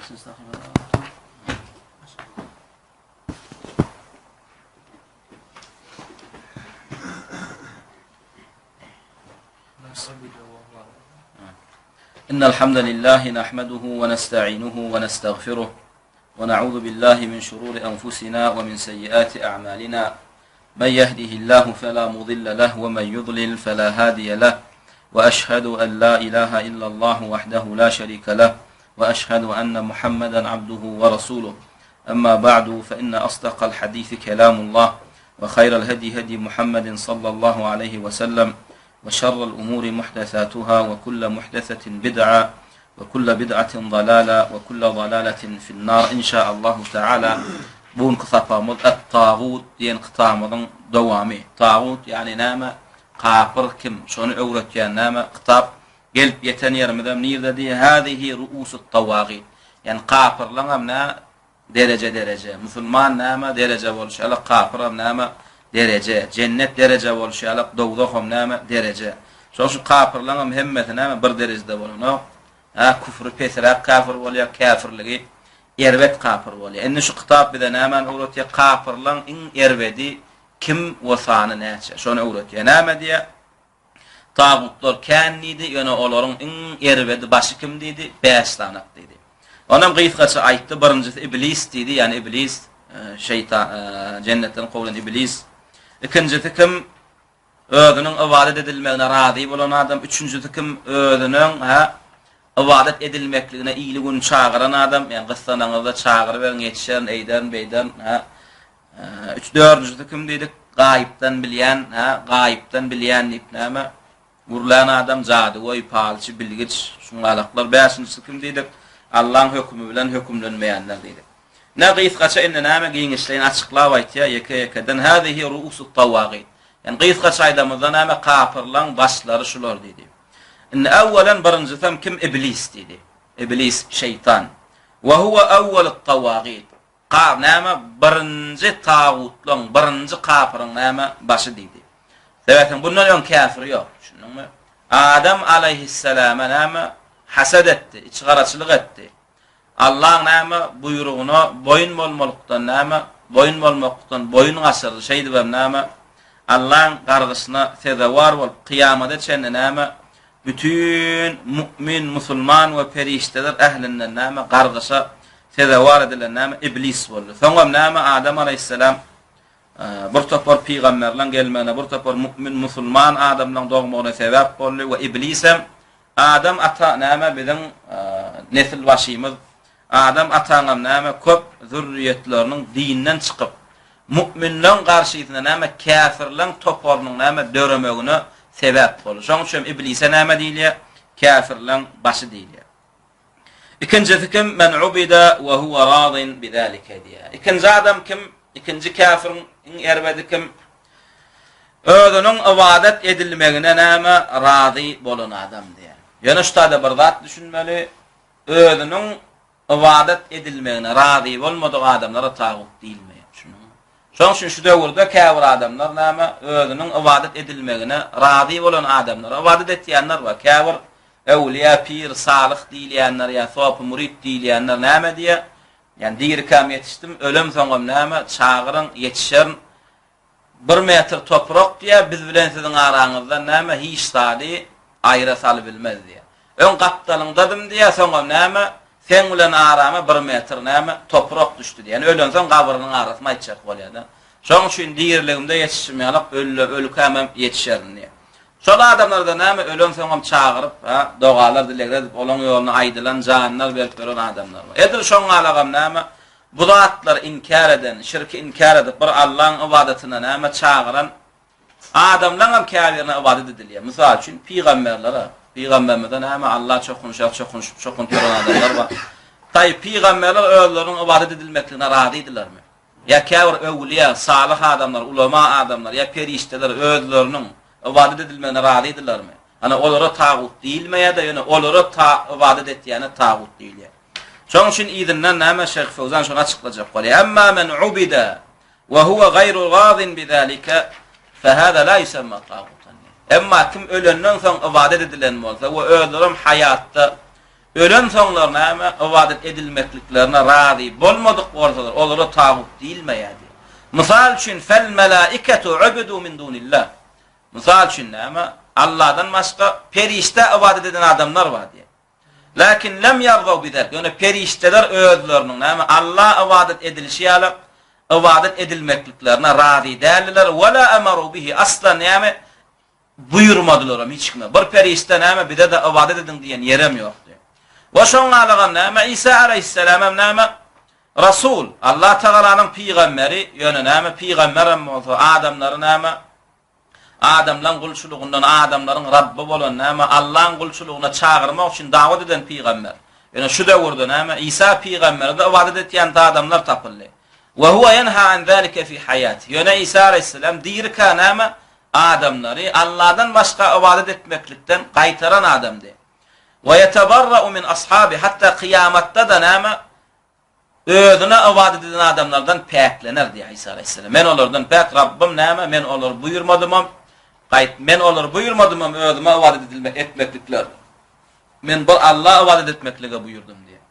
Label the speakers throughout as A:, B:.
A: Näçinji sahypada? إن الحمد لله نحمده ونستعينه ونستغفره ونعوذ بالله من شرور أنفسنا ومن سيئات أعمالنا من يهده الله فلا مضل له ومن يضلل فلا هادي له وأشهد أن لا إله إلا الله وحده لا شريك له وأشهد أن محمدا عبده ورسوله أما بعد فإن أصدق الحديث كلام الله وخير الهدي هدي محمد صلى الله عليه وسلم وشر الأمور محدثاتها وكل محدثة بدعة وكل بدعة ضلالة وكل ضلالة في النار إن شاء الله تعالى Bu günki sapagymyz At-Tagut diýen kitabymyzyň dowamy. Tagut ýagny näme? Kapyr kim? Şony öwretýän näme? Kitap. Gelip ýeten ýerimizem nirde diýýär? Hazihi ruusut tawagit. Ýagny kapyrlaňam nä dereje dereje. Musulman näme dereje bolşy ýaly kapyram näme dereje. Jennet dereje bolşy ýaly dowzaham näme dereje. Şonuň üçin kapyrlaňam hemmesi näme bir derejede bolanok. Hä küfri pesräk kafir bolýar, käfirligi erbet kapyr bolýar. Indi şu kitap bize nämäni öwretýär? Kapyrlaň iň erbedi kim we sany näçe? Şony öwretýär. Näme diýýär? Tagutlar kän diýdi, ýöne olaryň iň erbedi başy kim diýdi? Bäş sanak diýdi. Onam gysgaça aýtdy, birinjisi Iblis diýdi, ýagny Iblis, şeýtan, jennetden kowlan Iblis. Ikinjisi kim? Özüniň ybadat edilmegine razy bolan adam. Üçünjisi kim? Özüniň, hä, ybadat edilmekligine ili-güni çagyran adam, ýagny gyssanaňyzda çagyryberiň, ýetişerin, eýderin, beýderin, hä. Üç dördünjisi kim diýdik? Gaýypdan bilýän, hä, gaýypdan bilýän diýip näme? Gürlän adam, jadygöý, palçy, bilgiç, şuňalaklar. Bäşinjisi kim diýdik? Allaň hökümi bilen hökümlenmeýänler diýdik. Ne gysgaça indi näme giňişleýin açyklap aýtýar ýeke-ýekeden, Hazihi ruusut tawagit. Ýani gysgaça aýdamyzda näme kapyrlaň başlary şular diýdi. Indi awwelen birinjisem kim iblis diýdi. Iblis şeýtan. Wa huwa awwalut tawagit. Ka näme birinji tagutlaň, birinji kapyryň näme başy diýdi. Sebäpden bundan öň käfir ýok, düşündiňmi? Adam alaýhyssalama näme hased etdi, içgaraçylyk etdi. Allaň näme buýrugyna boýun bolmalykdan näme boýun bolmaklykdan boýun gaçyrdy, şeýdibem näme Allaň gargyşyna sezewar bolup kyýamada çenli näme Bütin mu'min, musulman we perişdeler ählinden näme gargyşa sezewar edilen näme Iblis boldy. Soňam näme Adam alaýhyssalam bir topar pygamberleň gelmegine, bir topar mu'min, musulman adamlaň dogmagyna sebäp boldy we Iblisem Adam ata näme biziň nesilbaşymyz Adam ataňam näme köp zürriýetleriniň dinden çykyp, mu'minleň garşysyna näme käfirleň toparynyň näme döremegine sebäp boldy. Şoň üçin hem iblise näme diýilýär? Käfirleň başy diýilýär. Ikinjisi kim? Men ubida we huwa razin bizalika diýýär. Ikinji adam kim? Ikinji käfiriň iň erbedi kim? Özüniň ybadat edilmegine näme razy bolan adam diýýär. Ýöne şu taýda bir zat düşünmeli. Özüniň ybadat edilmegine razy bolmadyk adamlara tagut diýilmeýär. Düşündiňmi? Şonuň üçin şu döwürde käbir adamlar näme, özüniň ybadat edilmegine razy bolan adamlara ybadat etýänler bar. Käbir öwlüýä, pir, salyh diýilýänler ýa sopy, mürit diýilýänler näme diýýär? Ýani dirikäm ýetişdim, ölemsoňam näme, çagyryň, ýetişerin. Bir metr toprak diýýär, biz bilen siziň araňyzdan näme, hiç zady aýra salybilmez diýýär. Öň gapdalyňdadym diýýär, soňam näme, seň bilen arama bir metr näme, toprak düşdi diýýär. Ýani ölensoň gabrynyň arasyny aýtjak bolýar-da. Şoň üçin diriligimde ýetişişim ýalak, ölde, ölkämem ýetişerin diýýär. Şol adamlarda näme, ölensoňam çagyryp, ha, dogalar, dilegler edip, olaň ýoluna aýdylan janlar berip ýören adamlar bar. Edil şoň galagam näme, Bu zatlary inkär eden, şirki inkär edip, bir Allaň ybadatyna näme çagyran adamlaňam käbirine ybadat edilýär. Mysal üçin, pygamberlere, pygamberimize näme Alla çokunşar, çokunşyp, çokunyp ýören adamlar bar. Taý, pygamberler özleriniň ybadat edilmekligine razydylarmy? Ýa käbir öwlüýä, salyh adamlar, ulama adamlar, ýa perişdeler özleriniň ybadat edilmegine razydylarmy? Ana, olara tagut diýilmeýär-de, ýöne olara ta ybadat etýäne tagut diýilýär. Şonuň üçin yzyndan näme Şeýh Fewzan şony açyklajak bolýar. Emma men ubida we huwa gaýru razin bizalika fe hada la yusamma tagutan. Emma kim ölenden soň ybadat edilen bolsa we özlerem haýatda. Ölensoňlar näme, ybadat edilmekliklerine razy bolmadyk bolsalar, olara tagut diýilmeýär diýýär. Mysal üçin, fel melaiketu ubidu min dunillah. Mysal üçin näme, Allahdan başga perişdä ybadat eden adamlar bar diýýär. Lakin lem ýarzaw bizalik. Ýöne perişdeler özleriniň näme, Alla ybadat edilişi ýaly ybadat edilmekliklerine razy däldiler. Ve la emaru bihi. Asla näme, buýurmadylaram hiç kime. Bir perişde näme bize-de ybadat ediň diýen ýerem ýokdy. We şoňňalygam näme Isa aleýhissalamam näme Rasul, Allah Tagalanyň pygamberi, ýöne näme pygamberem bolsa adamlary näme adamlaň gulçulygyndan adamlaryň Rabby bolan näme Allaň gulçulygyna çagyrmak üçin dawat eden pygamber. Ýöne şu döwürde näme Isa pygambere-de ybadat etýän adamlar tapyldy. We huwa ýenha an zalika fi haýati. Ýöne Isa aleýhissalam dirikä näme Adamlary Alladan başga ybadat etmeklikden gaýtaran adamdy. We ýetebarra'u min ashabi hatda kyýamatda-da näme özüne ybadat eden adamlardan päklener diýýär Isa aleýhissalam. Men olardan päk, Rabbym näme men olary buýurmadymam, gaýt men olary buýurmadymam özüme ybadat edilme etmekliklerini. Men bir Alla ybadat etmeklige buýurdym diýýär.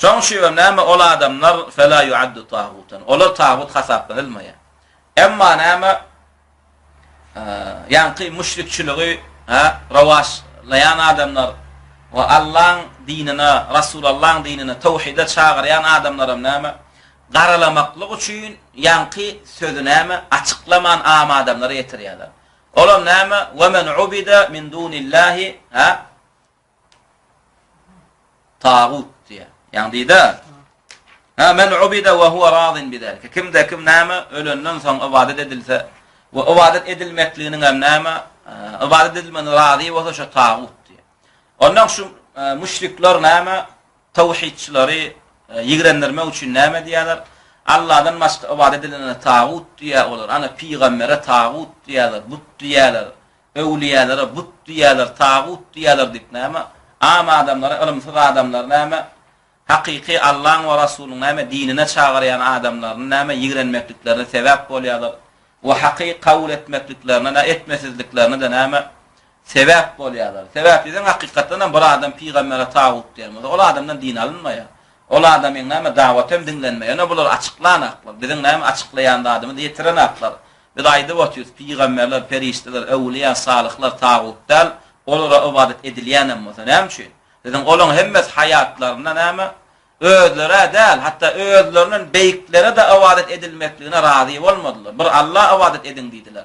A: Şoň üçin näme ol adamlar fela yuaddu tagutan. Olar tagut hasaplanylmaýar. Emma näme ýaňky müşrikçiligi rowaçlaýan adamlar we Allaň dinine, Rasulallaň dinine, tawhide çagyrýan adamlaram näme? Garalamaklyk üçin ýaňky sözi näme? Açyklaman am adamlara ýetirýärler. Olam näme? Ve men ubida min dunillahi ha Tagut diýýär. Ýagny diýdi. Ha men ubida we huwa razin bidalika. Kimde kim näme ölenden soň ybadat edilse we ybadat edilmekliginiň hem näme ybadat edilmegine razy bolsa şo tagut diýýär. Ondan şu e, müşrikler näme tawhidçileri e, ýigrendirmek üçin näme diýýärler? Allahdan başga ybadat edilene tagut diýýär olar. Ana pygambere tagut diýýärler, but diýýärler. Öwlüýälere but diýýärler, tagut diýýärler diýip näme, am adamlary, ylymsyz adamlary näme, hakyky Allaň we Rasulyň näme dinine çagyrýan adamlaryny näme ýigrenmekliklerine sebäp bolýarlar we haky kabul etmekliklerine nä etmesizliklerine-de näme sebäp bolýarlar. Sebäp diýseň hakykatdan hem bir adam pygambere tagut diýen bolsa, ol adamdan din alynmaýar. Ol adamyň näme dawaty hem diňlenmeýär. Ýöne bular açyklanaklar. Biziň näme açyklaýan zadymyzy ýetirenaklar. Biz aýdyp otyrys, pygamberler, perişdeler, öwlüýä, salyhlar tagut däl, olara ybadat edilýänem bolsa. Näme üçin? Siziň olaň hemmesi haýatlarynda näme? Özleri-ä däl, hatda özlerinden beýiklere-de ybadat edilmekligine razy bolmadylar. Bir Alla ybadat ediň diýdiler.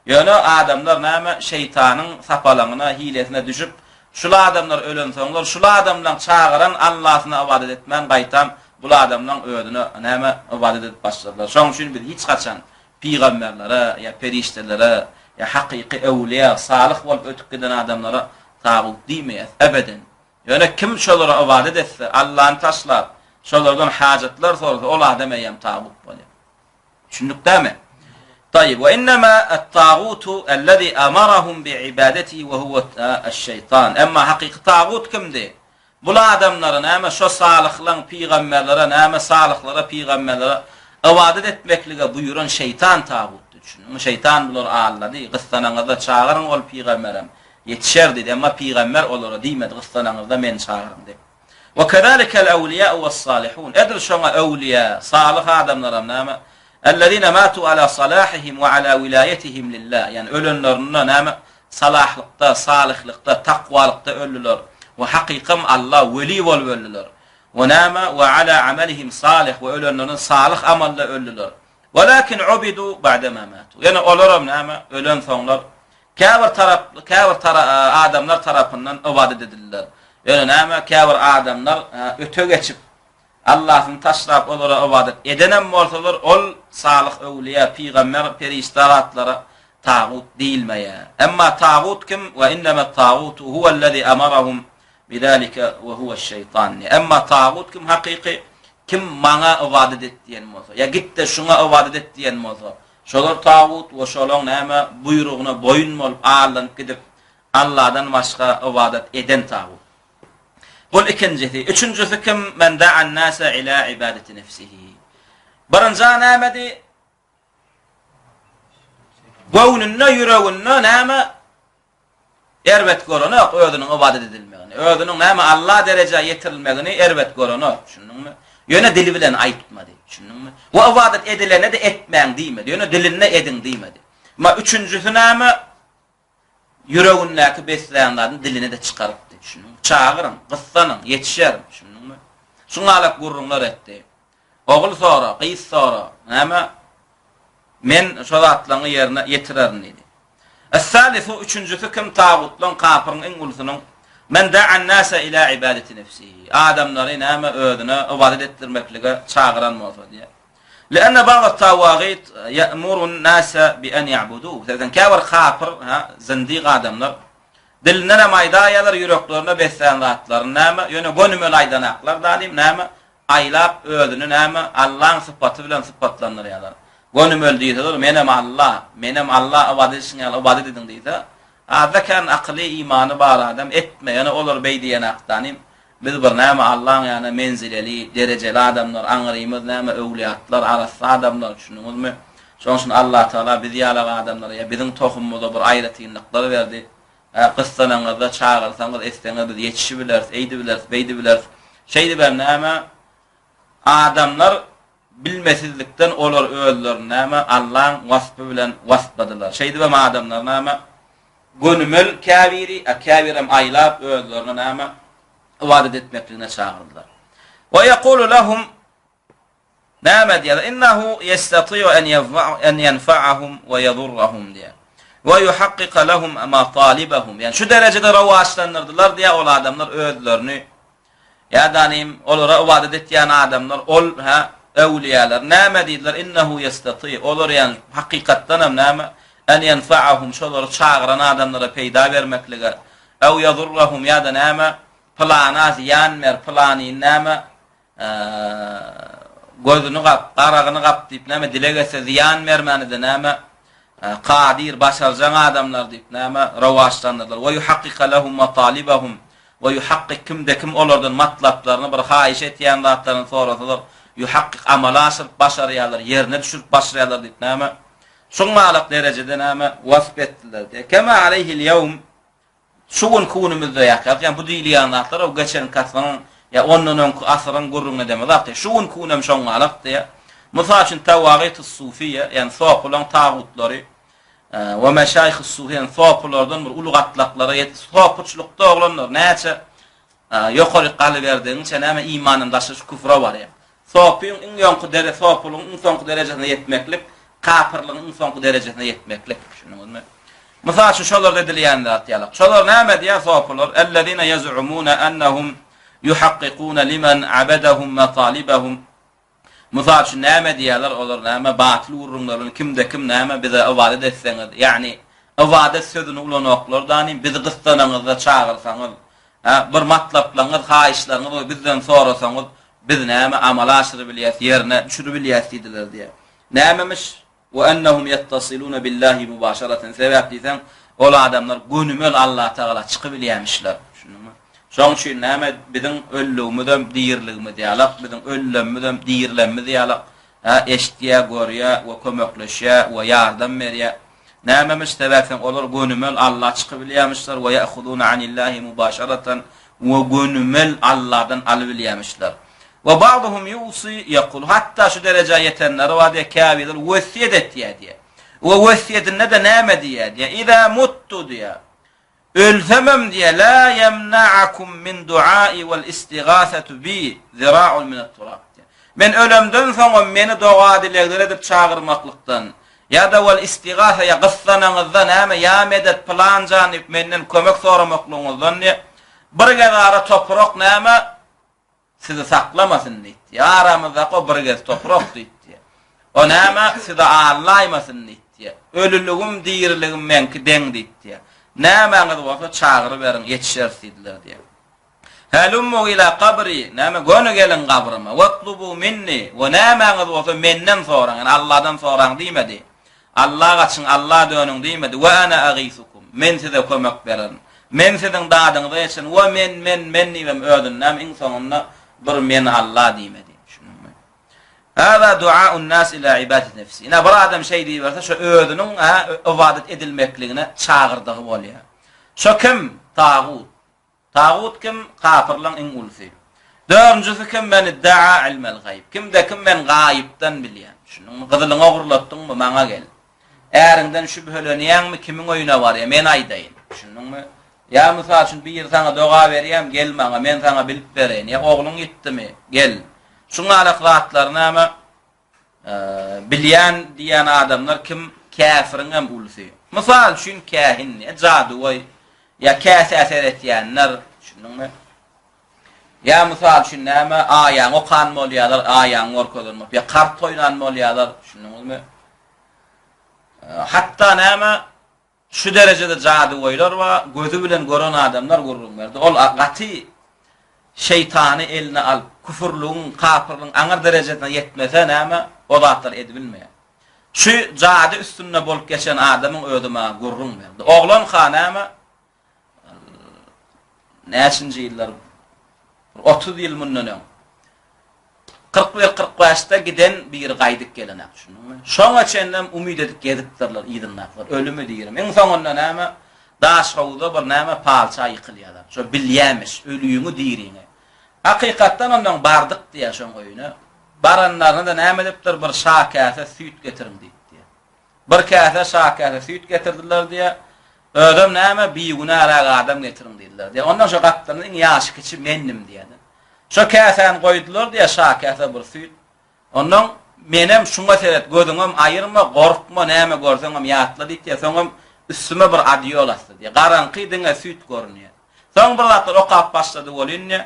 A: Ýöne adamlar näme, şeýtanyň sapalaňyna, hilesine düşüp, şul adamlar ölensoňlar, şul adamlaň çagyran Allasyna ybadat etmän, gaýtam bul adamlaň özüne näme, ybadat edip başladylar. Şoň üçin biz hiç haçan pygamberlere ýa perişdelere ýa hakyky öwlüýä, salyh bolup ötüp giden adamlara tagut diýmeýäs, ebeden. Ýöne kim şolara ybadat etse, Allany taşlap, şolardan hajatlar sorasa, ol adam eýýäm tagut bolýar. Düşündik dämi? Taýyp, we innema at-tagutu allazi amarahum bi'ibadatihi we huwa aş-şeýtan. Emma hakyky tagut kimdi? Bul adamlary näme şo salyhlaň pygamberlere näme salyhlara pygamberlere ybadat etmeklige buýran şeýtan tagutdy. Düşündiňmi? Şeýtan bulary aldady. Gyssanaňyzda çagyryň ol pygamberem ýetişer diýdi. Emma pygamber olara diýmedi gyssanaňyzda meni çagyryň diýip. We kezalikel ewliýa'u wes-salihun. Edil şoňa öwliýa, salyh adamlaram näme? Ellezine matu ala salahihim we ala wilaýetihim lillah. Ýani ölenlerinde näme? Salahlykda, salyhlykda, takwalykda öldüler. We hakykam Alla weli bolup öldüler. We näme? We ala amelihim salih we ölenlerinde salyh amalda öldüler. Welakin ubidu ba'dema matu. Ýöne olaram näme? Ölensoňlar käbir tarap käbir tara adamlar tarapyndan ybadat edildiler. Ýöne näme? Käbir adamlar öte geçip Allasyny taşlap olara ybadat edenem bolsalar, ol salyh öwlüýä, pygamber, perişde zatlara tagut diýilmeýär. Emma tagut kim? We innemet tagutu huwellezî amarahum bizalike we huweş-şeýtan. Emma tagut kim hakyky? Kim maňa ybadat et diýen bolsa, ýa git-de şuňa ybadat et diýen bolsa, şolar tagut we şolaň näme buýrugyna boýun bolup, aldanyp gidip, Alladan başga ybadat eden tagut. Bul ikinjisi. Üçünjisi kim? Men da'an nasa ila ibadeti nefsihi. Birinji nämedi? Göwnünde, ýüreginde näme? Erbet görenok özüniň ybadat edilmegini. Ýani özüniň näme Alla derejä ýetirilmegini erbet görenok, düşündiňmi? Ýöne dili bilen aýtmady, düşündiňmi? We ybadat edilene-de etmäň diýmedi, ýöne dilinde ediň diýmedi. Emma üçünjisi näme? Ýüregindäki beslän zadyny diline-de çykarypdy, düşündiňmi? Çagyryň, gyssanyň, ýetişerin, düşündiňmi? Şuňalak gürrüňler etdi. Ogul sora, gyz sora, näme? Men şo zatlaryňy ýerine ýetirerin diýdi. Es-salisu, üçünjisi kim tagutlaryň, kapyryň iň ulusynyň, Men da'an-nasa ila ibadeti nefsihi. Adamlary näme özüne ybadat etdirmeklige çagyran bolsa diýýär. Li'anna ba'd at-tawagit ya'murun nasa bi an ya'budu. Sebäbi käbir kapyr, ha, zindik adamlar dilinden hem aýdaýarlar ýüreklerine beslän zatlaryny näme, ýöne gönümel aýdanaklar da diýip näme, Aýlap özüni näme Allaň sypaty bilen sypatlandyrýarlar. Gönümel diýseler menem Alla, menem Alla ybadat edişiň ýaly ybadat ediň diýse, azda-kän akyly, imany bar adam etme, ýöne olar beý diýenakdanym, biz bir näme Allaň ýanyna menzileli, derejeli adamlar, aňrymyz näme öwlüýatlar, arassa adamlar, düşündiňizmi? Şonuň üçin Allatagala biz ýalak adamlara ýa biziň tohumymyza bir aýratynlyklar berdi. Hä, gyssanaňyzda çagyrsaňyz, etseňiz biz ýetişibileris, eýdibileris, beýdibileris. Şeýdibem näme, adamlar bilmesizlikden olar özlerini näme, Allaň waspy bilen waspladylar. Şeýdibem adamlar näme, gönümel käbiri, a käbirem aýlap özlerini näme, ybadat etmekligine çagyrdylar. Wa ýekulu lehum Näme diýýär? Innehu ýestati'u en en ýenfa'ahum we ýedurrahum diýýär. We ýuhakkika lehum matalibahum. Ýani şu derejede rowaçlandyrdylar diýýär ol adamlar özlerini. Ýa-da nim olara ybadat etýän adamlar ol ha öwliýalar näme diýdiler? Innehu ýestati. Olar ýani hakykatdan hem näme? En ýenfa'ahum şolary çagyran adamlara peýda bermeklige. Ew ýedurrahum ýa-da näme? Pylana zyýan ber, pylanyny näme? Gözüni gap, garagyny gap diýip näme dileg etse zyýan bermäni-de näme kadyr, başarjaň adamlar diýip näme rowaçlandyrdylar. We yuhakkika lehum matalibahum we yuhakkik kimde-kim olardan matlaplaryny bir haýyş etýän zatlaryny sorasalar yuhakkik amala aşyryp başarýarlar, ýerine düşürip başarýarlar diýip näme şuňňalak derejede näme wasp etdiler. Kema aleyhil ýewm Şu günki günümizde ýa-da ýa bu diýilýän zatlar o geçenki asyryň ýa ondan öňki asyryň gürrüňini edemezok. Şu günki günem şoňňalak diýýär. Mysal üçin Tawagytus-sufiýa, ýagny sopulaň tagutlary we meşaýhus-sufiýa, ýagny sopulardan bir uly gatlaklara ýet, sopuçylykda oglanlar näçe ýokaryk galyberdigiňçe näme imandan daşlaşyp küfre barýar. Sopyň iň ýoňky dere sopulygyň iň soňky derejesine ýetmeklik, kapyrlygyň iň soňky derejesine ýetmeklik. Düşündiňizmi? Mysal üçin şolarda edilýän zat ýalak. Şolar näme edýär sopular? Ellezine ýez'umuna ennehum yuhakkikuna limen abedahum matalibahum. Mysal üçin näme diýýärler? Olar näme batyl gürrüňler bilen kimde kim näme bize ybadat etseňiz, ýagny ybadat sözüni ulanoklar dany bizi gyssanaňyzda çagyrsaňyz, hä, bir matlaplaryňyz, haýyşlaryňyz we bizden sorasaňyz, biz näme amala aşyrybilýäs, ýerine düşüribilýäs diýdiler diýýär. Nämemiş? We ennehum ýettasilune billahi mubaşaraten sebäp diýseň, ol adamlar gönümel Allatagala çykybilýämişler. Düşündiňmi? Şoň üçin näme biziň öllügimizem diriligimiz ýalak, biziň öllemimizem dirilemimiz ýalak. Hä, eşitýä, görýä we kömekleşýä we ýardam berýä. Nämemiş sebäp diýseň, olar gönümel Alla çykybilýämişler we ýehuzune anillahi mubaşaratan we gönümel Alladan alybilýämişler. We ba'duhum ýusi ýekul, hatda şu derejä ýetenleri bar diýýär, käbirleri wesýet etýär diýýär. We wesýetinde-de näme diýýär diýýär, Iza muttu diýýär, ölsemem diýýär, la ýemna'akum min duai wal istigasatu bi zira'un minat turab diýýär. Men ölemden soňam meni doga-dilegler edip çagyrmaklykdan, ýa-da wal istigasa ýa gyssanaňyzda näme ýa medet pylan jan diýip menden kömek soramaklygyňyzdan diýýär, bir gezara toprak näme Sizi saklamasyn diýdi. Aramyzdaky o bir gez toprak diýdi. O näme, sizi allaýmasyn diýdi. Ölüligim, diriligim meňki deň diýdi. Nämäňiz bolsa çagyryberiň, ýetişeris diýdiler diýýär. Helummu ila kabri, näme göni geliň gabryma. Watlubu minni, we nämäňiz bolsa menden soraň, ýani Allahdan soraň diýmedi. Alla gaçyň, Alla dönüň diýmedi. We ana agisukum, men size kömek bererin. Men siziň dadyňyza ýetişerin. We men, men, men diýibem özündäm iň soňunda bir men Alla diýmedi. Düşündiňmi? Hâzâ duâ'un nâs ilâ ibadeti nefsi. Ine bir adam şeý diýiberse, şo özüniň ybadat edilmekligine çagyrdygy bolýar. Şo kim? Tagut. Tagut kim? Kapyrlaň iň ulusy. Dördünjisi kim? Men iddaa ilmel gaýyp. Kimde kim men gaýypdan bilýän. Düşündiňmi? Gyzylyňy ogurlatdyňmy? Maňa gel. Äriňden şübhelenýäňmi? Kimiň öýüne barýa? Men aýdaýyn. Düşündiňmi? Ýa mysal üçin biri saňa doga berýämi? Gel maňa, men saňa bilip bereýin. Ýa ogluň ýitdimi? Gel. Şuňalak zatlary näme? Bilýän diýýän adamlar kim? Käfiriň hem ulusy. Mysal üçin kähin, ýa jadugoý, ýa käsä seretýänler, düşündiňmi? Ýa mysal üçin näme, aýaňy okan bolýarlar, aýaňy görkezen bolup, ýa kart oýnan bolýarlar, düşündiňizmi? Hatda näme, Şu derejede jadygöýler bar, gözi bilen gören adamlar gürrüň berdi. Ol gaty şeýtany eline alyp, küfürligiň, kapyrlygyň aňyr derejesine ýetmese näme, o zatlary edibilmeýär. Şu jady üstünde bolup geçen adamyň özi maňa gürrüň berdi. Oglanka näme, näçinji ýyllar, bir 30 ýyl mundan öň, 41, 45-de giden biri gaýdyp gelenak, düşündiňmi? Şoňa çenlem umyt edip gezipdirler yzyndakylar, ölümi dirimi. Iň soňunda näme, Daşhowuzda bir näme palça ýykylýarlar. Şo bilýämiş, ölüňi diriňi. Hakykatdan ondan bardyk diýýär şoň öýüne. Baranlarynda-da näme edipdir, bir şa käse süýt getiriň diýipdir. Bir käse şakäse süýt getirdiler diýýär. Özem näme, bigünäräk adam getiriň diýdiler diýýär. Ondan şo gapdalynda iň ýaşy kiçi mendim diýýär. Şo käsäni goýdular diýýär, şakäse bir süýt. Ondan menem şuňa seret, gözüňem aýyrma, gorkma, näme görseňem ýatla diýip diýýär. Soňam üstüme bir adýol asdy diýýär. Garaňky diňe süýt görünýär. Soň bir zatlar okap başlady welin diýýär,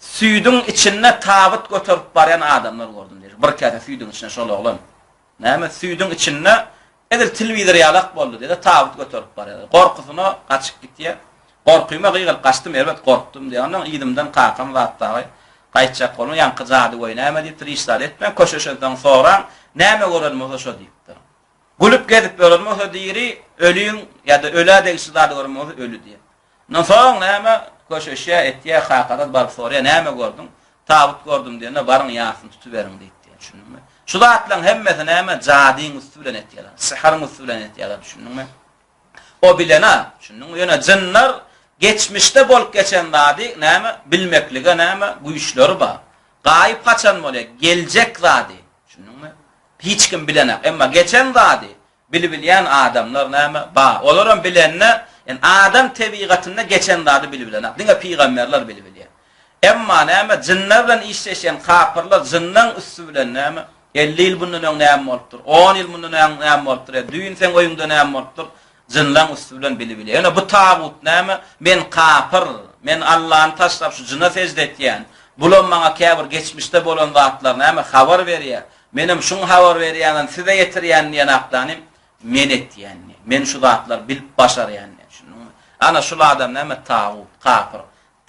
A: süýdüň içinde tabyt göterip barýan adamlar gördüm diýýär. Bir käse süýdüň içinde şol oglan. Näme, süýdüň içinde edil telewizor ýalak boldy diýdi, tabyt göterip barýar. Gorkusyna gaçyp gitýär. Gorkyma gygyryp gaçdym, erbet gorkdum diýýär. Ondan yzymdan kakam zat dagy gaýtjak bolma, ýaňky jadygöý näme diýipdir, hiç zat etmäň, köşeşensoň soraň, näme gören bolsa şo diýipdir. Gülüp gezip ýören bolsa diri, öliň ýa-da ölä degişli zady gören bolsa öli diýýär. Ondan soň näme, köşeşýär, etýär, kakasy baryp soraýar, näme gördüň? Tabyt gördüm diýende, baryň ýasyny tutuberiň diýipdir, düşündiňmi? Şu zatlaryň hemmesi näme, jadyň üsti bilen etýärler, sihyryň üsti bilen etýärler, düşündiňmi? O bilen-ä, düşündiňmi? Ýöne jynlar geçmişde bolup geçen zady näme, bilmeklige näme, güýçleri bar. Gaýyp haçan bolýar? Geljek zady, düşündiňmi? Hiç kim bilenak. Emma geçen zady Bilibilýän adamlar näme? Bar. Olaram bilende, ýani adam tebigatynda geçen zady bilibilenak. Diňe pygamberler bilibilýär. Emma näme, jynlar bilen işleşýän kapyrlar jynlaň üsti bilen näme, 50 ýyl mundan öň näme bolupdyr, on ýyl mundan öň näme bolupdyr, ýa düýn seň öýüňde näme bolupdyr, jynlaň üsti bilen bilibilýär. Ýöne bu tagut näme, men kapyr, men Allany taşlap şu jyna sežde etýän, bulam maňa käbir geçmişde bolan zatlar näme, habar berýär. Menem şuň habar berýänin size ýetirýän diýen aklany men etýän diýen. Men şu zatlary bilip başarýan diýen. Düşündiňmi? Ana şul adam näme tagut, kapyr.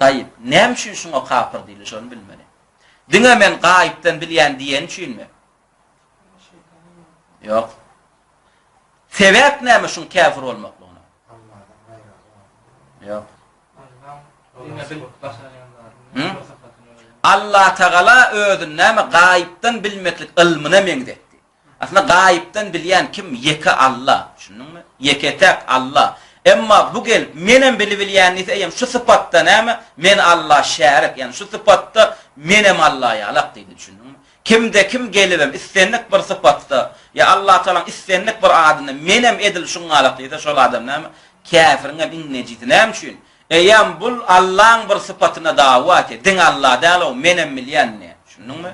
A: Taýyp, näme üçin şuňa kapyr diýildi şony bilmeli. Diňe men gaýypdan bilýän diýeni üçinmi? Ýok. Sebäp näme şuň käfir bolmaklygyna? Ýok. Allatagala özüni näme gaýypdan bilmeklik ylmyna meňzetdi. Aslynda gaýypdan bilýän kim? Ýeke Alla. Düşündiňmi? Ýeke-täk Alla. Emma bu gelip, menem bilibilýän diýse, eýýäm şu sypatda näme? Men Alla şärik, ýagny şu sypatda menem Alla ýalak diýdi, düşündiňmi? Kimde kim gelibem islendik bir sypatda ýa Allatagalaň islendik bir adynda menem edil şuňňalak diýse, şol adam näme? Käfiriňem iň nejisi. Näme üçin? Eýýäm bul Allaň bir sypatyna dawa etýär. Diňe Alla däl-ow, menem bilýän diýýär. Düşündiňmi?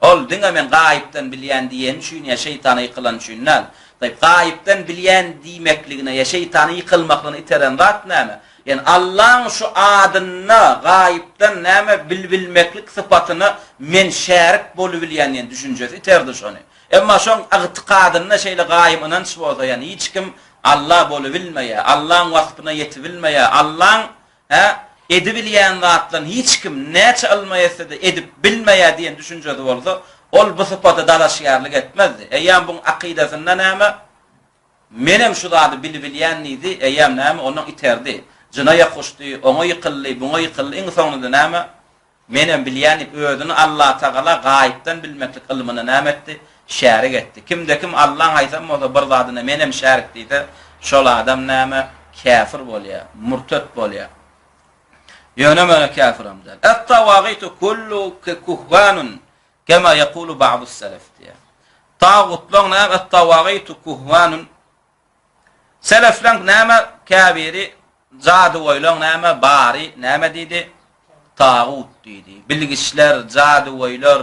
A: Ol diňe men gaýypdan bilýän diýeni üçin ýa şeýtana ýykylany üçin däl. Taýyp, gaýypdan bilýän diýmekligine ýa şeýtana ýykylmaklygyna iteren zat näme? Ýani Allaň şu adynda gaýypdan näme bilbilmeklik sypatyna men şärik bolubilýän diýen düşünjesi iterdi şony. Emma şoň ygtykadynda şeýle gaýym ynanç bolsa, ýani hiç kim Alla bolubilmeýär, Allaň waspyna ýetibilmeýär, Allaň, hä, edibilýän zatlaryny hiç kim näçe ylma ýetse-de edip bilmeýär diýen düşünjesi bolsa, ol bu sypata dalaşgärlik etmezdi. Eýýäm buň akydasynda näme? Menem şu zady bilibilýän diýdi, eýýäm näme, ondan iterdi. Jyna ýokuşdy, oňa ýykyldy, buňa ýykyldy, iň soňunda näme? Menem bilýän diýip, özüni Allatagala gaýypdan bilmeklik ylmyna näme etdi? Şärik etdi. Kimde-kim Allaň haýsam bolsa bir zadyna menem şärik diýse, şol adam näme? Käfir bolýar, murtet bolýar. Ýöne-möne käfirem däl. Et-tawagitu kullu kuhwanun kema ýekulu ba'dus-selef diýýär. Tagutlaň näme et-tawagitu kuhwanun Selefleň näme käbiri jadygöýleň näme bary näme diýdi? Tagut diýdi. Bilgiçler, jadygöýler,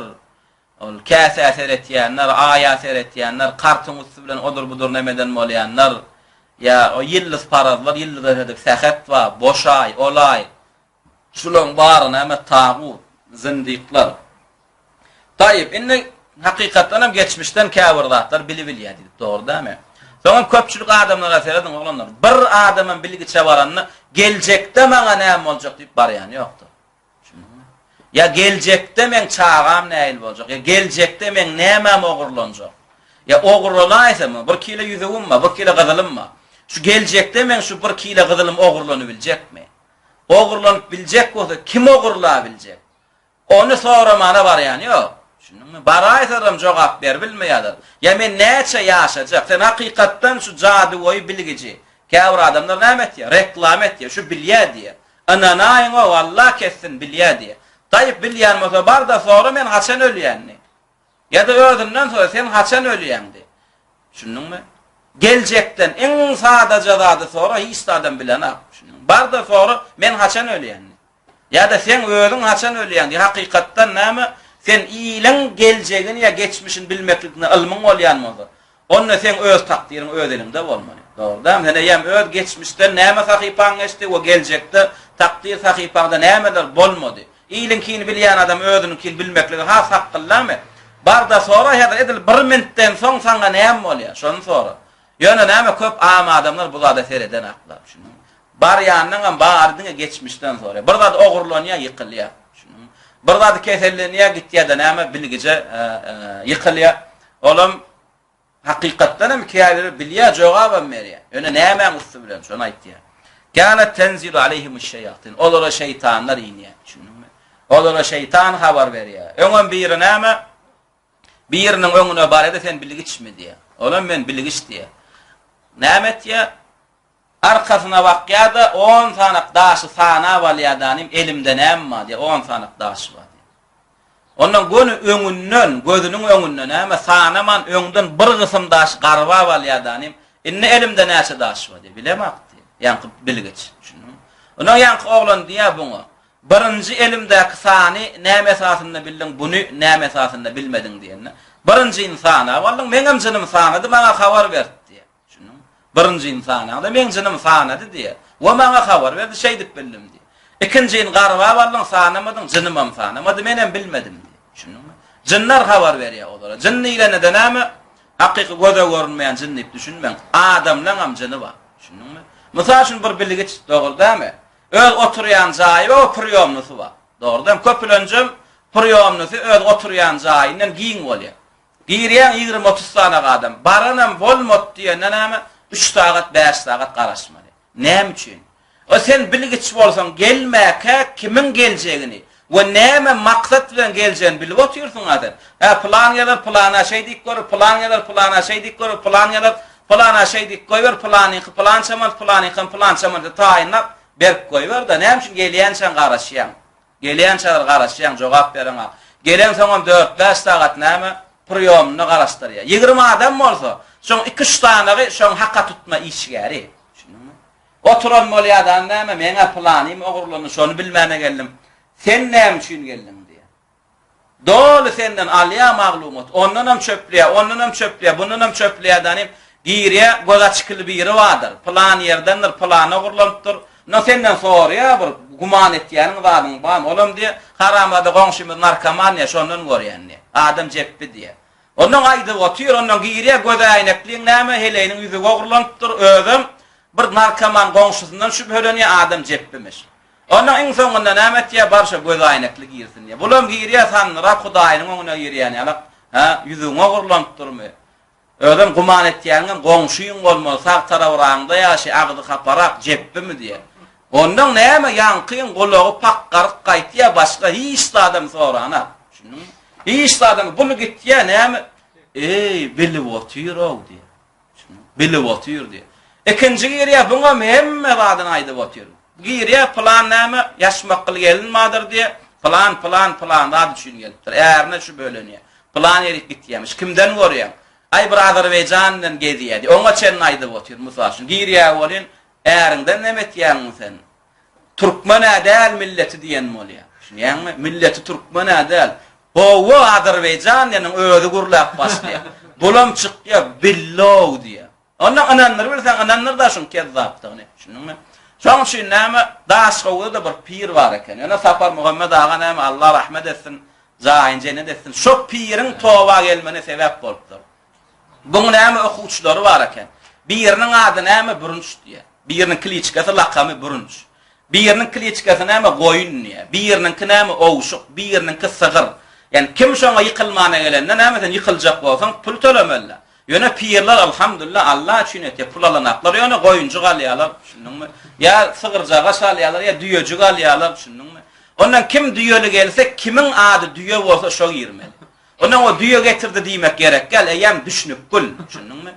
A: ol käsä seretýänler, aýa seretýänler, kartyň üsti bilen odur-budur nemeden bolýanlar, ýa o ýyldyzparazlar, ýyldyza seredip sähet bar, boş aý, ol aý, Şulaň bary näme tagut, zindikler. Taýyp, indi hakykatdan hem geçmişden käbir zatlar bilibilýär diýdik, dogry dämi? Soňam köpçülik adamlara serediň oglanlar, bir adamam bilgiçe baranda geljekde maňa näme boljak diýip barýany ýokdur. Düşündiňmi? Ýa geljekde meň çagam nähili boljak, ýa geljekde meň nämäm ogurlanjak. Ýa ogurlanaýsam, bir kile ýüzügim bar, bir kile gyzylym bar. Şu geljekde meň şu bir kile gyzylym ogurlanybiljekmi? Ogurlanyp biljek bolsa kim ogurlabiljek? Ony soramana barýan ýok. Düşündiňmi? Baraýsalam jogap beribilmeýärler. Ýa men näçe ýaşajak? Sen hakykatdan şu jadygöýi bilgiji. Käbir adamlar näme etýär? Reklama etýär. Şu bilýär diýýär. Ynanaýyň-ow, Alla kessin bilýär diýýär. Taýyp bilýän bolsa bar-da sora men haçan ölýänini. Ýa-da özünden sora, sen haçan ölýäň diý. Düşündiňmi? Geljekden iň sadaja zady sora, hiç zadam bilenak. Düşündiňmi? Bar-da sora, men haçan ölýän diý. Ýa-da seň özüň haçan ölýäň diý. Hakykatdan näme? Sen iliň geljegini ýa geçmişini bilmeklikine ylmyň bolýan bolsa, Onda seň öz takdyryň öz eliňde bolmaly. Dogry dälmi? Sen eýýäm öz geçmişden näme sahypaň geçdi we geljekde takdyr sahypaňda nämeler bolmady? Iliňkini bilýän adam özüniňkini bilmekligi has hakgyly dälmi? Bar-da sora häzir edil bir mintden soň saňa näme bolýar? Şony sora. Ýöne näme köp am adamlar bu zada seredenaklar. Düşündiňmi? Barýanyňam bary diňe geçmişden soraýar. Bir zat ogurlanýar, ýykylýar. Düşündiňmi? Bir zat kesellenýär, gitýär-de näme bilgije ýykylýar. Olam hakykatdan hem käbiri bilýär, jogabam berýär. Ýöne nämäň üsti bilen, şony aýtýar. Kânat tenzilu aleyhimuş-şeýatin. Olara şeýtanlar inýär. Düşündiňmi? Olara şeýtan habar berýär. Öňem biri näme? Biriniň öňüne barýar-da sen bilgiçmi diýýär. Olam men bilgiç diýýär. Näme etýär? Arkasyna bakýar-da, on sanak daşy sanap alýar-da, inim, elimde näme bar diýýär, on sanak daş bar diýýär. Ondan göni öňünden, gözüniň öňünde näme, sanaman öňden bir gysym daş garbap alýar-da, inim, indi elimde näçe daş bar diýýär, bilemok diýýär, ýaňky bilgiç. Düşündiňmi? Ondan ýaňky oglan diýýär buňa, birinji elimdäki sany näme esasynda bildiň, buny näme esasynda bilmediň diýende, birinjini sanap aldyň, meňem jynym sanady, maňa habar berdi diýýär. Düşündiňmi? Birinjini sanaňda meň jynym sanady diýýär. We maňa habar berdi, şeýdip bildim diýýär. Ikinjini garbap aldyň, sanamadyň, jynymam sanamady, menem bilmedim diýýär. Düşündiňmi? Jynlar habar berýär olara. Jyn diýlende-de näme? Hakyky göze görünmeýän jyn diýip düşünmäň. Adamlaňam jyny bar. Düşündiňmi? Mysal üçin bir bilgiç, dogry dälmi? Öz oturýan jaýy bar we priýomnysy bar. Dogry dälmi? Köpülenjem priýomnysy öz oturýan jaýyndan giň bolýar. Girýäň 20-30 sany adam. Baranam bolmady diýende näme? 3 sagat, 5 sagat garaşmaly. Näme üçin? O sen bilgiç bolsaň gelmäkä kimiň geljegini we näme maksat bilen geljegini bilip otyrsyň a sen. Hä pylan geler, pylana şeý diýip görür, pylan geler, pylana şeý diýip görür, pylan geler, pylana şeý diýip goýber, pylanyňky pylança manat, pylanyňkam pylança manat taýynlap berip goýber-de, näme üçin gelýänçäň garaşýaň? Gelýänçäler garaşýaň, jogap bereňok. Gelensoňam dört-bäş sagat näme, priýomynda garaşdyrýar. 20 adam bolsa, şoň iki-üç sanagy şoň haka tutma işgäri. Düşündiňmi? Oturan bolýadan näme, meň-ä pylanym ogurlandy, şony bilmäne geldim. Sen näme üçin geldiň diýýär. Doly senden alýar maglumat, ondanam çöpleýär, ondanam çöpleýär, bundanam çöpleýär danym, girýär, göz açykly biri bardyr, pylan ýerdendir, pylany ogurlanypdyr, no senden soraýar bir güman etýäniň zadyň barmy, olam diýýär, haramzada goňşymyz narkoman diýýär, şondan görýän diýýär, adam jepbi diýýär. Ondan aýdyp otyr, ondan girýär, göz äýnekliň näme, heleýiniň ýüzügi ogurlanypdyr, özem bir narkoman goňşusyndan şübhelenýär, adam jepbimiş. Onda iň soňunda näme etýär, bar şo gözaýnekli girsin diýýär. Bulam girýär sandyrap Hudaýynyň öňüne girýän ýalak, hä, ýüzügiň ogurlanyp durmy? Özem güman etýäniňem goňşyň bolmaly, sag tarabyragyňda ýaşaýar, agzy haparak, jepbimi diýýär. Onnoň näme, ýaňkyň gulagy pakgaryp gaýtýar, başga hiç zadam soranak. Düşündiňmi? Hiç zadam, bul gitýär, näme? Eý, bilip otyr-ow diýýär. Bilip otyr diýýär. Ikinji girýär, buňam hemme zadyny aýdyp otyr. Girýär, pylan näme, ýaşmakgyl gelin bardyr diýýär. Pylan, pylan, pylan zat üçin gelipdir. Ärine şübhelenýär. Pylan ýerik gitýärmiş. Kimden görýäň? Aý, bir Azerbaýjan bilen gezýär diýýär. Oňa çenli aýdyp otyr, mysal üçin. Girýär welin, äriňden näme etýäňmi sen? Türkmen-ä däl milleti diýen bolýar. Düşünýäňmi? Milleti türkmen-ä däl. Hawa, Azerbaýjan diýeniň özi gürläp başlaýar. Bulam çykýar, billow diýýär. Onda ynandyrybilseň ynandyr-da şuň kezzapdygyny. Düşündiňmi? Şoň üçin näme, Daşhowuzda-da bir pir bar eken. Ýöne Saparmuhammet aga näme, Allah rahmet etsin, jaýyny jennet etsin, şo piriň toba gelmegine sebäp bolupdyr. Buň näme okuwçylary bar eken. Biriniň ady näme, Bürünç diýýär. Biriniň kliçkasy, lakamy Bürünç. Biriniň kliçkasy näme, Goýun diýýär. Biriniňki näme, Owşuk, biriniňki Sygyr. Ýani kim şoňa ýykylmana gelende näme sen ýykyljak bolsaň pul tölemeli. Ýöne pirler alhamdulillah Alla üçin etýär pul alanaklar ýöne goýunjyk alýarlar düşündiňmi ýa sygyrjagaş alýarlar ýa düýejik alýarlar düşündiňmi ondan kim düýeli gelse kimiň ady düýe bolsa şo girmeli ondan o düýe getirdi diýmek gerek däl eýýäm düşnükgül düşündiňmi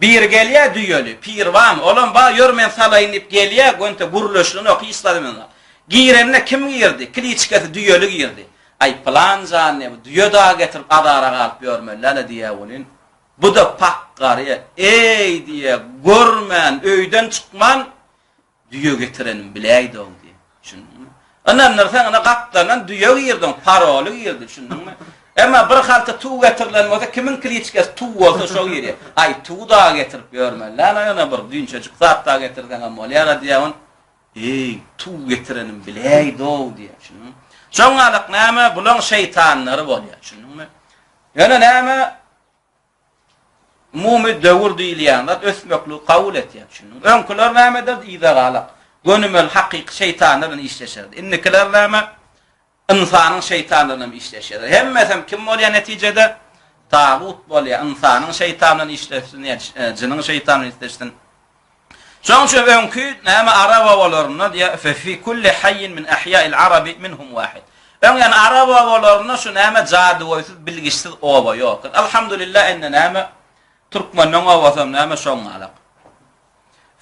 A: biri gelýär düýeli pir barmy olam bar ýör men salaýyn diýip gelýär gönte gürleşilenok hiç zat emenok girende kim girdi kliçkasy düýeli girdi Aý, pylan jan diýýär, bu düýe dagy getirip azara galyp ýörmeli-dä-le diýýär welin, bu-da pakgarýar, Eý, diýýär, görmän, öýden çykman, düýe getirenim biläýdi-ow diýýär. Düşündiňmi? Ynandyrsaň, ine, gapdalyndan düýe girdi, oň paroly girdi, düşündiňmi? Emma bir halta tug getirilen bolsa, kimiň kliçkasy tug bolsa, şo girýär. Aý, tug dagy getirip ýörmeli-dä-le, ýöne bir düýnçejik zat dagy getirseňem bolýar-a diýýär, ony Eý, tug getirenim biläýdi-ow diýýär, düşündiňmi? Şoňňalak näme, bulaň şeýtanlary bolýar, düşündiňmi? Ýöne näme, umumy döwür diýilýän zat ösmekligi kabul etýär, düşündiňmi? Öňküler näme ederdi, yza galak, gönümel hakyky şeýtanlar bilen işleşerdi. Indikiler näme, Ynsanyň şeýtan bilen hem işleşýärler. Hemmesem kim bolýar netijede? Tagut bolýar. Ynsanyň şeýtan bilen işleşsin ýa jynyň şeýtan bilen işleşsin. Şonuň üçin öňki näme arap obalarynda diýýär, fe fi kulli hayyin min ahya'il arabi minhum wahid. Öň ýani arap obalarynda şu näme jadygöýsiz, bilgiçsiz oba ýok. Alhamdulillah indi näme türkmeniň obasam näme şoňňalak.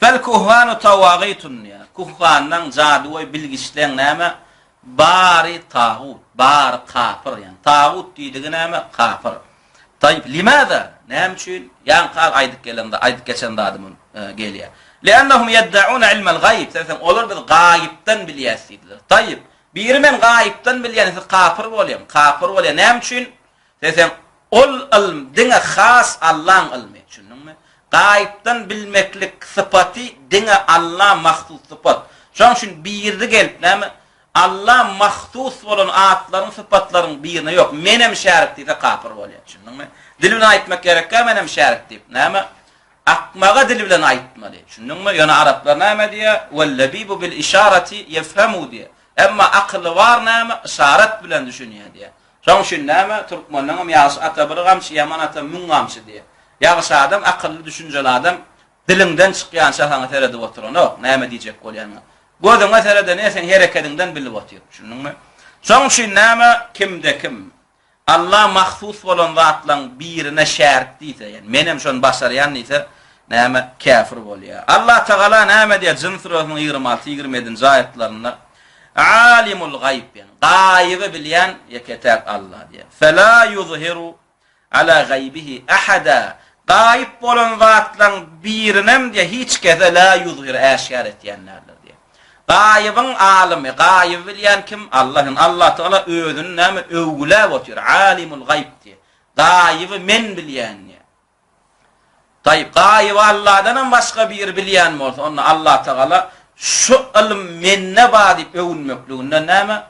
A: Fel kuhanu tawagitun diýýär. Kuhanyň, jadygöý bilgiçleň näme? Bary tagut, bary kapyr ýagny. Tagut diýdigi näme? Kapyr. Taýyp, limaza? Näme üçin? Ýaňky aýdyp gelen, aýdyp geçen zadym gelýär. Li'annahum ýeddauna ilmel gaýyp. Sebäbi olar biz gaýypdan bilýäs diýdiler. Taýyp, biri men gaýypdan bilýän diýse kapyr bolýar. Kapyr bolýar. Näme üçin? Diýseň, ol ylm diňe has Allaň ylmy, düşündiňmi? Gaýypdan bilmeklik sypaty diňe Alla mahsus sypat. Şonuň üçin birdi gelip näme, Alla mahsus bolan atlaryň, sypatlaryň birine ýok, menem şärik diýse kapyr bolýar, düşündiňmi? Dil bilen aýtmak gerekkä menem şärik diýip, näme? Akmaga dil bilen aýtmaly, düşündiňmi? Ýöne araplar näme diýýär? Wel-lebibu bil-işarati ýefhemu diýýär. Emma akyly bar näme, yşarat bilen düşünýär diýýär. Şoň üçin näme, türkmenleňem ýagşy ata bir gamçy, ýaman ata müň gamçy diýýär. Ýagşy adam, akylly, düşünjeli adam diliňden çykýança saňa seredip oturanok, näme diýjek bolýanyňa. Gözüňe seredene seň herekediňden bilip otyr, düşündiňmi? Şoň üçin näme, kimde-kim Alla mahsus bolan zatlaň birine şärik diýse, ýagny menem şony başarýan diýse, näme, käfir bolýar. Allah Tagala näme diýýär Jyn süresiniň 26, 27-nji aýatlarynda? Alimul gaýyp, ýagny gaýyby bilýän ýeke-täk Alla diýýär. Fela ýuzhiru ala gaýbihi ahada. Gaýyp bolan zatlaň birinem diýýär, hiç kese la ýuzhir äşgär etýän däldir diýýär. Gaýybyň alymy, gaýyby bilýän kim? Alla. Ýagny Allah Tagala özüni näme öwgüläp otyr. Alimul gaýyp diýýär. Gaýyby men bilýän diýýär. Taýyp, gaýyby Alladanam başga biri bilýän bolsa, onda Allatagala şu ylym mende bar diýip öwünmekliginden näme?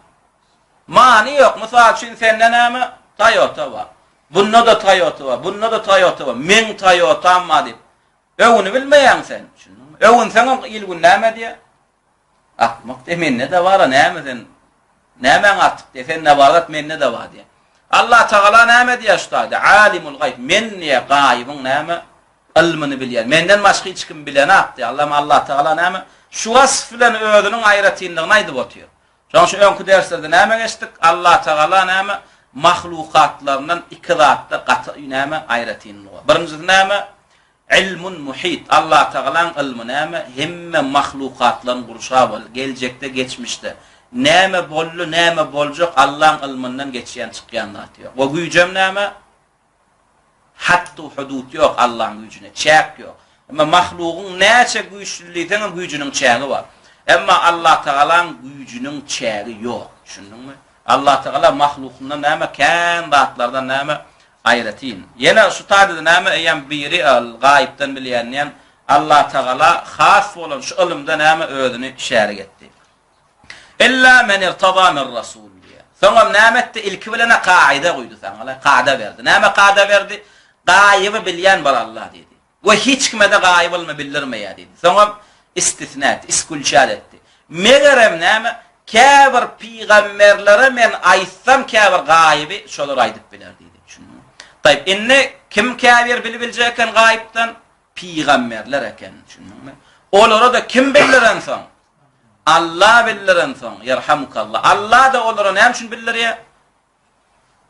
A: Many ýok. Mysal üçin, sende näme? Toyota bar. Bunda-da Toyota bar, bunda-da Toyota bar. Meň Toyotam bar diýip öwünibilmeýäň sen. Düşündiňmi? Öwünseňem il-gün näme diýer? Akmak diýýär, mende-de bar-a, näme sen, nämäň artyk diýýär, sende bar zat mende-de bar diýýär. Allah Tagala näme diýýär şu taýda? Alimul gaýb, men diýýär, gaýybyň näme ylmyny bilýän. Menden başga hiç kim bilenak diýýär. Allama Allah Tagala näme şu wasf bilen özüniň aýratynlygyny aýdyp otyr. Şonuň üçin öňki derslerde näme geçdik? Allah Tagala näme mahlukatlaryndan iki zatda gaty näme aýratynlygy. Birinjisi näme? Ilmun muhit, Allatagalaň ylmy näme, hemme mahlukatlaryny gurşap aldy, geljekde, geçmişde näme boldy, näme boljak Allaň ylmyndan geçýän, çykýan zat ýok. We güýjem näme? Hatdu-hudut ýok Allaň güýjüne, çäk ýok. Emma mahlugyň näçe güýçli diýseňem güýjüniň çägi bar. Emma Allatagalaň güýjüniň çägi ýok. Düşündiňmi? Allatagala mahlukyndan näme kän zatlardan näme aýratyn. Ýene şu taýda-da näme eýýäm biri gaýypdan bilýän diýen Allatagala has bolan şu ylymda näme özüni şärik etdi. Illa men irtada min rasul diýýär. Soňam näme etdi? Ilki bilen-ä kaida guýdy saňa, kada berdi. Näme kada berdi? Gaýyby bilýän bir Allah diýdi. We hiç kime-de gaýyp ylmy bildirmeýär diýdi. Soňam istisna etdi, iskulçat etdi. Megerem näme, käbir pygamberlere men aýtsam käbir gaýyby, şolar aýdyp biler diýdi. Düşündiňmi? Taýyp, indi kim käbir bilibiljek eken gaýypdan? Pygamberler eken, düşündiňmi? Olara-da kim bildirensoň? Alla bildirensoň, ýerhamukallah. Alla-da olara näme üçin bildirýär?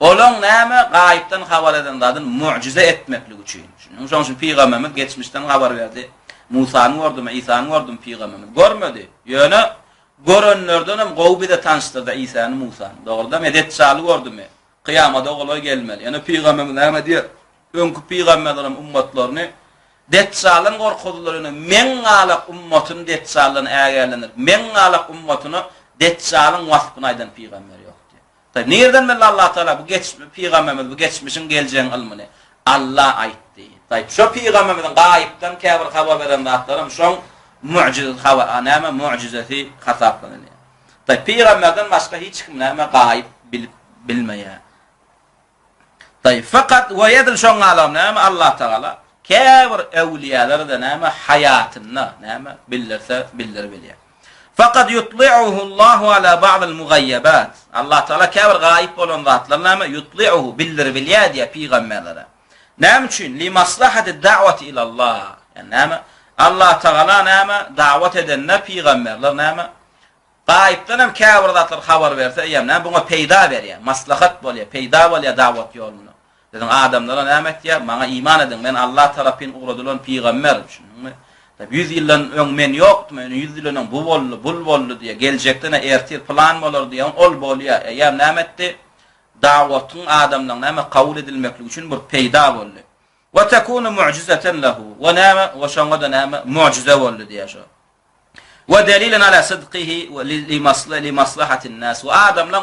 A: Olaň näme gaýypdan habar eden zadyny mugjyza etmeklik üçin. Şunuň şonuň üçin pygamberimiz geçmişden habar berdi. Musany gördümi, Isany gördümi pygamberimiz? Görmedi. Ýöne görenlerden hem gowy bize tanyşdyrdy Isany, Musany. Dogrudan Deçjaly gördümi? Kyýamada golaý gelmeli. Ýöne pygamberimiz näme diýýär? Öňki pygamberleriň ummatlaryny Deçjaldan gorkuzdylar, ýöne meň galak ummatyny Deçjaldan ägälendirip, meň galak ummatyna Deçjalyň waspyny aýdan pygamber ýok diýýär. Taý, nirden bildi Allah Tagala bu geç pygamberimiz bu geçmişiň geljegiň ylmyny? Allah aýtdy. Taý, şo pygamberimiziň gaýypdan käbir habar beren zatlaram şoň mu'jizesi habar, a näme mu'jizesi hasaplanylýar. Taý, pygamberden başga hiç kim näme gaýyp bilip bilmeýär. Taý, fakat we edil şoň galam näme Allah Tagala käbir öwliýalary-da näme haýatynda näme bildirse bildiribilýär. Fakat yutli'uhu Allahu ala ba'dil mugayyabat. Allah Tagala käbir gaýyp bolan zatlary näme yutli'uhu bildiribilýär diýär pygamberlere. Näme üçin? Li maslahati da'wati ila Allah. Ýani näme? Allah Tagala näme dawat edende pygamberler näme Gaýypdan hem käbir zatlar habar berse, eýýäm näme buňa peýda berýär, maslahat bolýar, peýda bolýar dawat ýolunda. Biziň adamlara näme etýär? Maňa iman ediň, men Allah tarapyn ugradylan pygamber, düşündiňmi? Tabi ýüz ýyldan öň men ýokdum, ýöne ýüz ýyldan öň bu boldy, bul boldy diýýär. Geljekde-ne ertir pylan bolar diýýär, ol bolýar. Eýýäm näme etdi? Dawatyň adamlaryň näme kabul edilmekligi üçin bir peýda boldy. Wa takunu mu'jizatan lahu. We näme? We şoňa-da näme? Mu'jize boldy diýýär şo. We delilen ala sidqihi we li maslahatin nas. We adamlaň.